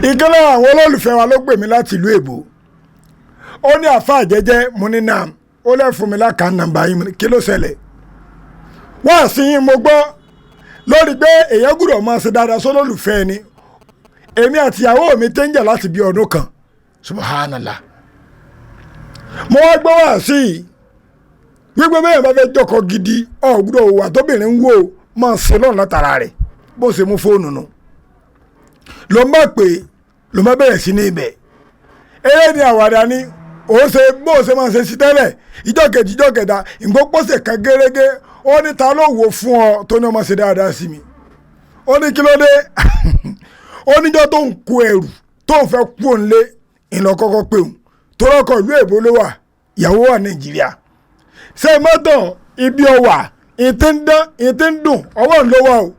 Ìkan lára àwọn olólùfẹ́ wa ló pè mí láti ìlú èbó. Ó ní, "Àfa àjẹjẹ." Mo ní, "Naam." Ó lẹ́ fún mi l'account number yín. Mo ní, "Kí ló ṣẹlẹ̀?" Wọ́n sí yín, mo gbọ́ lórí pé èèyàn gbọ́dọ̀ máa ṣe dáadáa sólólùfẹ́ ni. Èmi àti ìyàwó mi tẹ́ ń jà láti bí ọdún kan. Subhanallah, mo wá gbọ́ wá sí i wípé bẹ́ẹ̀ bá fẹ́ jọkọ̀ gidi, ọ̀ gbọ́dọ̀ wà tóbìnrin ń wò, máa ṣe lọ́nà látara rẹ̀. Bó ṣe mú fóònù nù ló ń bá pè, ló ń bá bẹ̀rẹ̀ sí ní ibẹ̀. Eré ni, àwàdà ni, ó ṣe bó ṣe máa ṣe sí tẹ́lẹ̀. Ìjọ́ kejì, ìjọ́ kẹta, ìgbó pọ̀sẹ̀ kan gẹ́gẹ́. Ó ní, "Ta ló wò fún ọ tó ní ọmọ ṣe dáadáa sí mi?" Ó ní, "Kí ló dé?" Ó níjọ́ tó ń kó ẹrù tó ń fẹ́ kú òun lé ìlọ kọ́kọ́ pé òun tó rọ́kọ̀ ìlú èbó ló wà, ìyàwó wà Nàìjíríà. Ṣé mọ́tò ibi ọwà ìtí ń dán, ìtí ń dùn, ọwọ́ ń lọ́wọ́ o.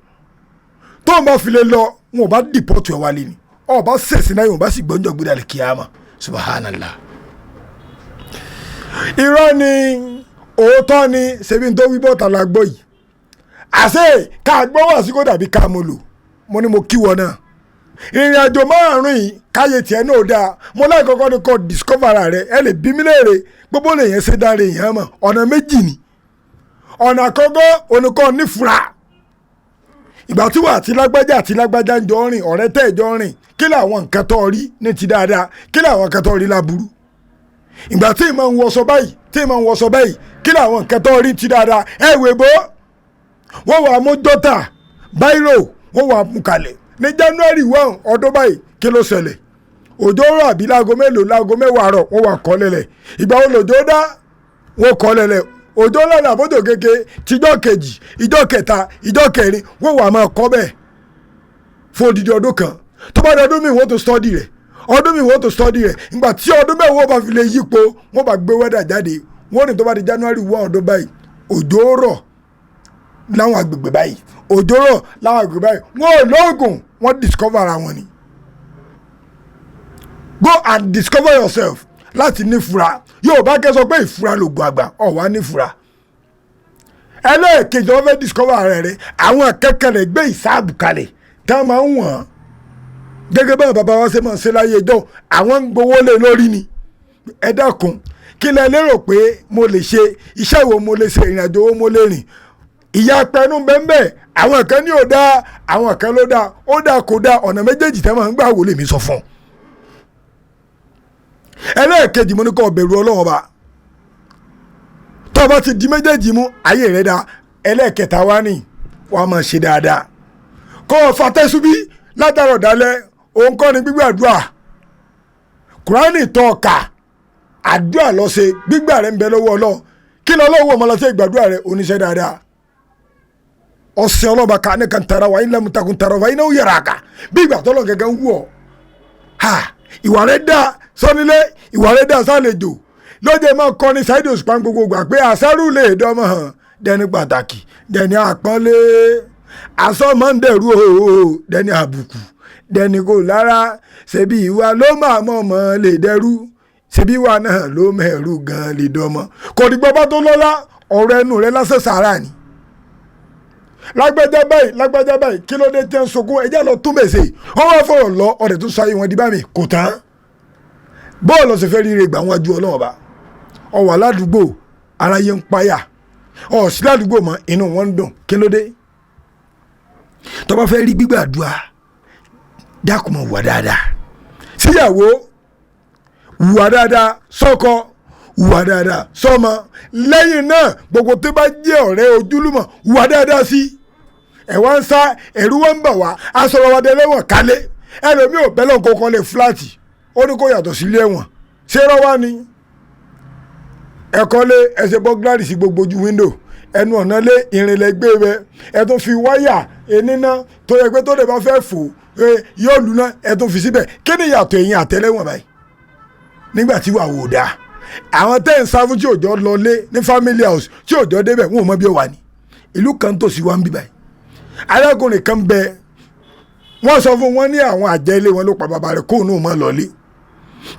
Tó ń bá fi lè lọ, wọn ò bá deport ẹ̀ wálé ni, ọba sẹ̀sìn náà, yóò bá sì gbọ́njọ́ gbé dàlẹ́ kíámà. Subhanallah, irọ́ ni, òótọ́ ni. Ṣebí tó wí bọ́ta la gbọ́ yìí. Àṣé ká gbọ́ wá sí kó dàbí ká mo lò. Mo ní mo kí wọn náà. Ìrìn àjò márùn-ún yìí, káyé tiẹ̀ náà dáa. Mo láì kọ́kọ́ ní kó discover ara rẹ. Ẹ lè bí mi léèrè gbogbo lè yẹn ṣe dáre yẹn mọ̀. Ọ̀nà méjì ni. Ọ̀nà àkọ́kọ́, oníkọ́ nífura. Ìgbà tí wà àti lágbájá àti lágbájá ń jọ rìn, ọ̀rẹ́ tẹ́ ẹ̀ jọ rìn, kí làwọn nǹkan tó rí ní ti dáadáa? Kí làwọn nǹkan tó rí láburú? Ìgbà tí ìmọ̀ ń wọṣọ báyìí, tí ìmọ̀ ń wọṣọ báyìí, kí làwọn nǹkan tó rí ti dáadáa? Ẹ wè bó wọ́n wà mú dọ́tà báírò, wọ́n wà mú kalẹ̀ ní January 1 ọdún báyìí. Kí ló ṣẹlẹ̀? Òjò rọ̀ àbí? Láago mélòó? Láago 10 àárọ̀. Wọ́n wà kọ́ lẹ̀lẹ̀. Ìgbà wo lòjò dá? Wọ́n kọ́ lẹ̀lẹ̀. Òjò lọ́nà àbójò kéke tíjọ́ kejì, ìjọ́ kẹta, ìjọ́ kẹrin, wọ́n wà máa kọ́ bẹ́ẹ̀ fún odidi ọdún kan. Tó bá di ọdún míì, wọ́n tó study rẹ̀. Ọdún míì, wọ́n tó study rẹ̀. Ìgbà tí ọdún mẹ́wàá bá fi lè yípo, wọ́n bá gbé weather jáde. Wọ́n ní tó bá di January 1 ọdún báyìí, òjò rọ̀ láwọn agbègbè báyìí, òjò rọ̀ láwọn agbègbè báyìí. Wọ́n ò lóògùn, wọ́n discover ara wọn ni. Go and discover yourself láti nífura. Yóò bá kẹ́ sọ pé ìfura lògùn àgbà, ọ̀wá nífura. Ẹlẹ́ẹ̀kejì, wọ́n fẹ́ discover ara rẹ̀. Àwọn akẹ́kọ̀ọ́ rẹ̀ gbé ìsáàbù kalẹ̀ tá a máa ń wọ̀n gẹ́gẹ́ bẹ́ẹ̀. Bàbá wa ṣe máa ń ṣe láyé ẹjọ́, àwọn ń gbowó lé lórí ni. Ẹ dákun, kí lẹ lérò pé mo lè ṣe? Iṣẹ́ wo mo lè ṣe? Ìrìnàjò wo mo lè rìn? Ìyá pẹnu bẹ́ẹ̀, àwọn kan ní ò dáa, àwọn kan ló dáa. Ó dáa, kò dáa, ọ̀nà méjèèjì tẹ́ máa ń gbà wò lèmi sọ fún un. Ẹlẹ́ẹ̀kejì, mo ní kó bẹ̀rù Ọlọ́run Ọba. Tó o bá ti di méjèèjì mú, ayé rẹ̀ dáa. Ẹlẹ́ẹ̀kẹta wá ní wàá máa ṣe dáadáa. Kó o fa tẹ́súbí látàrọ̀ dálẹ́, òun kọ́ ni gbígbàdúrà. Kùránì tó o kà, àdúrà lọ ṣe, gbígbà rẹ̀ ń bẹ lọ́wọ́ Ọlọ́run. Kí lọ́ lọ́wọ́ ọmọ lọ sí ìgbàdúrà rẹ̀? Oníṣẹ́ dáadáa ọ̀sẹ̀ ọlọ́ba ká ní kan tara wa ilẹ̀ mutakun tara wa iná yẹra ká bí ìgbà tọ́lọ̀ gẹ́gẹ́ ń wù ọ́. Ha, ìwà rẹ̀ dá sọ́nilé, ìwà rẹ̀ dá sálejò. Lóde máa kọ́ ní Saheed Òṣùpá gbogbo gbà pé àṣàrù lè dọ́mọ̀ hàn dẹni pàtàkì, dẹni àpọ́nlé, àsọmọ́ndẹ̀rú o, dẹni àbùkù, dẹni kò lára. Ṣebí ìwà ló máa mọ̀ mọ́ lè dẹrú, ṣebí ìwà náà ló mẹ́rù gan lè dọ́mọ. Kò dìgbọ́ bá tó lọ́lá, ọ̀rọ̀ ẹnu rẹ lásán sàrà ni. Lágbájá báyìí, lágbájá báyìí, kí ló dé tí ń sunkún? Ẹjẹ́ lọ tún bèsè. Wọ́n wá fọ̀rọ̀ lọ ọ̀rẹ́ tó sọ ayé wọn di bá mi kò tán. Bọ́ọ̀lù ọ̀sẹ̀ fẹ́ ríire gbà wọ́n ju Ọlọ́run ọba. Ọwọ́ aládùúgbò aráyé ń páyà ọ̀sí ládùúgbò mọ́, inú wọn ń dùn. Kí ló dé? Tó bá fẹ́ rí gbígbàdúrà, dákun, mọ̀ wà dáadáa síyàwó, wà dáadáa sọ́kọ, wà dáadáa sọ́mọ. Lẹ́yìn náà, gbogbo tó bá jẹ́ ọ̀rẹ́, ojúlùmọ̀, wà dáadáa sí. Ẹ̀ wá ń sá, ẹ̀rú wọn ń bà wá, aṣọ wa dẹ́lẹ́wọ̀n kálé. Ẹlòmíì ò bẹ́lẹ̀ kó kọ́lé flat, ó ní kó yàtọ̀ sílé ẹ̀wọ̀n. Ṣé rọ́wá ni? Ẹ̀kọ́ lé ẹsẹ̀ burglary sí gbogbo ojú window, ẹnu ọ̀nà lé ìrìnlẹ̀ gbé rẹ, ẹ tún fi wáyà eníná tó yẹ pé tó lè bá fẹ́ fò yóò lùnà, ẹ tún fi síbẹ̀. Kí ni ìyàtọ̀ ẹ̀yìn àtẹ́lẹ́wọ̀n báyìí nígbà tí wàá wò dáa? Àwọn tẹ́ ń sáfún tí òjò lọ lé ní family house, tí òjò débẹ̀, wọn ò mọ bí ó wà ní ìlú kan tó sì wá ń bí báyìí. Arákùnrin kan bẹ, wọ́n sọ fún wọn ní àwọn àjẹ́ ilé wọn ló pa bàbá rẹ̀, kóun náà má lọlé.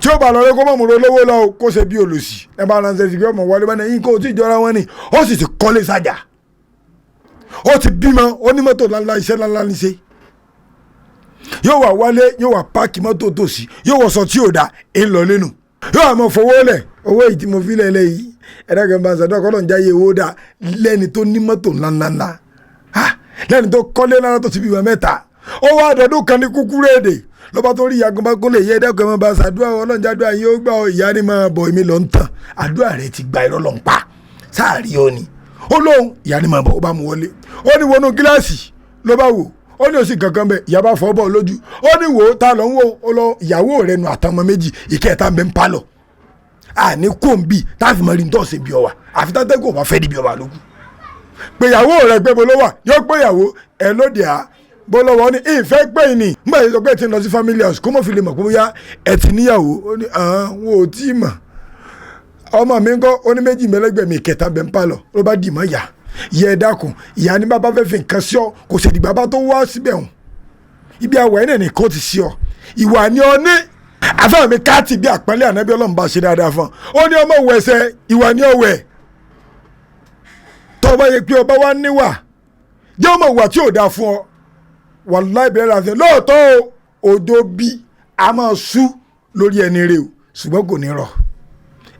Tí ó bá lọlé, kó mọ̀ múro lówó lọ, kó ṣe bí olùsì. Ẹ bá ránṣẹ́ sí pé ọmọ wọlé bá ní yín kó tí jọra wọn ni. Ó sì ti kọ́lé sájà, ó ti bímọ, ó ní mọ́tò ńláńlá, iṣẹ́ ńláńlá ní ṣe. Yóò wà wálé, yóò wà páàkì mọ́tò tòsí, yóò wọṣọ tí ò da ń lọ lẹ́nu, yóò wà mọ́ fowó lẹ̀. Owó yìí tí mo fi lẹ̀ lẹ́yìí, ẹ̀rọ bá ń sàdúrà kọ́ lọ́n jáyé owó dá lẹ́ni tó ní mọ́tò ńláńláńlá, lẹ́ni tó kọ́lé ńláńlá tó ti bímọ mẹ́ta. Ó wá àdọ́dún kan ní kúkúrú èdè lọ́ba tó rí ìyàgùn bá kólé yẹ ẹ̀dẹ́kun ẹ̀ máa bá sàdúrà ọlọ́run jádùá yìí ó gbà ọ. Ìyá ni máa bọ̀, èmi lọ ń tàn, àdúrà rẹ ti gba, irọ́ lọ́n pa sáàrí ọ ni. Ó lóhùn, ìyá ni máa bọ̀. Ó bá mú wọlé, ó ní wọnú gíláàsì ló bá wò, ó ní òsì kankan bẹ. Ìyá bá fọ́ bọ̀ lójú, ó ní wò ó, ta ló ń wò ó lọ? Ìyàwó rẹ nu àtọmọ méjì, ìkẹta ń bẹ ń palọ̀. Àní kòǹbì táàfin mọ́ rí ní tọ́sí bí ọ wà, àfi tátẹ́gùn bá fẹ́ níbi ọba lókù. Péyàwó rẹ pé bó ló wà, yóò péyàwó ẹ lóde à bó lọ́wọ́ ní ìfẹ́ pé ní nígbà yìí sọ pé ẹ ti ń lọ sí family house, kó mọ̀ fi lè mọ̀ pé bóyá ẹ ti níyàwó. Ó ní àwọn ò tí ì mọ̀. Ọmọ mi ń kọ́? Ó ní méjì mẹ́lẹ́gbẹ̀ẹ́ mi, ìkẹta bẹ́ẹ̀ ń palọ̀. Ló bá dì mọ́ ìyá ìyá. Ẹ dákun, ìyá ní bàbá fẹ́ fi nǹkan sí ọ, kò sì dìgbà bá tó wá síbẹ̀ hùn. Ibi àwọ̀ ẹ̀ náà nìkan ti sí ọ, ìwà ni ọ ní. Àfẹ́ràn mi káàtì bí àpọ́nlé ànábí ọlọ́run bá ṣe dáadáa fún ọ. Ó ní ọmọ wọ ẹsẹ̀, ìwà ni ọwẹ́ tó bá yẹ pé ọba wa níwà jẹ́ ọmọ ìwà tí ò dáa fún ọ. Wàláì bẹ̀rẹ̀ láti lóòótọ́ o, òjò bí a máa sú lórí ẹni rẹ o, ṣùgbọ́n kò ní rọ̀.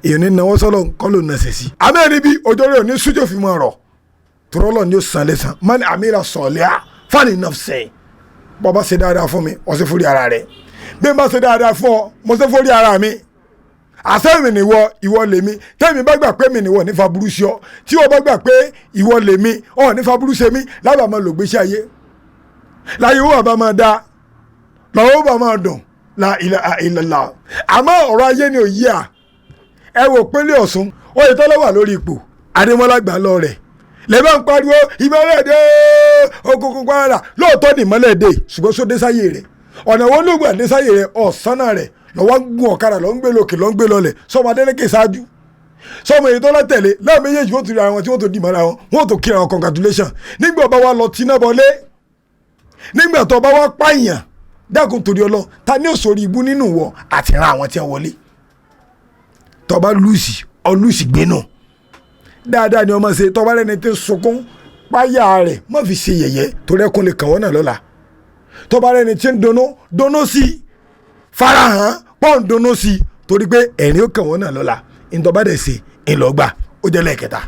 Èèyàn ní náwó sọ́lọ́ kọ́ ló nàṣẹ̀ sí. Amẹ́rin bí òjò rẹ̀ ò ní sújò fi máa rọ̀, tọ́rọ́lọ́ ni ó san lẹ́sàn. Mani amira sọ̀lẹ́à fani nafsẹ̀. Bọ́ bá ṣe dáadáa fún mi, wọ́n ṣe fúri ara rẹ̀. Bí n bá ṣe dáadáa fún ọ, mo ṣe fúri ara mi. Àṣẹ mi nìwọ, ìwọ lèmi. Tẹ́mi bá gbà pé mi nìwọ, nífa burú sí ọ. Tí wọ́n bá gbà pé ìwọ lèmi, ọ nífa burú ṣe mí. Lábàá máa lò gbèsè ayé láyé, owó bàbá máa da lọ́wọ́ bàbá máa dùn la ilaha illallah. Àmọ́ ọ̀rọ̀ ayé ni ò yí à. Ẹ wò pínlẹ̀ Ọ̀ṣun, Oyètọ́lá wà lórí ipò, Adémọ́lá gbà lọ rẹ̀ lẹ́bàá ń pariwo ìmọ̀lẹ̀ dé, òkùnkùn padà. Lóòótọ́ ní ìmọ̀lẹ̀ dé, ṣùgbọ́n só dé sáyé rẹ̀? Ọ̀nà wo ló gbà dé sáyé rẹ̀? Ọ̀sánà rẹ̀ lọ́wọ́ ń gun ọ̀kadà, lọ́ ń gbé lókè, lọ́ ń gbé lọlẹ̀. Sọmọ Adélékè ṣáájú, sọmọ Oyètọ́lá tẹ̀lé. Láwọn méjèèjì wọ́n ti rí àwọn tí wọ́n tó dì mọ́ra wọn, wọ́n tó kíra wọn congratulation. Nígbà ọba wa lọ tíná bọlé, nígbà tó ọba wa pààyàn, dákun torí ọlọ, ta ní òsòrí ibú nínú wọ àti ran àwọn tí wọ́n wọlé? Tọba lùsì ọ lùsì gbénu dáadáa ni ọmọ ṣe. Tọba rẹni tí ń sunkún, páyà rẹ̀ má fi ṣe yẹ̀yẹ́, torí ẹkún lè kàn wọ́n náà lọ́la. Tọba rẹni tí ń dunnú, dunnú sí i, farahàn pọ́n dunnú sí i, torí pé ẹ̀rín ó kàn wọ́n náà lọ́la. Ntọ́ba dẹ̀ ṣe ńlọgbà, ó jẹ́ lẹ́ẹ̀kẹta.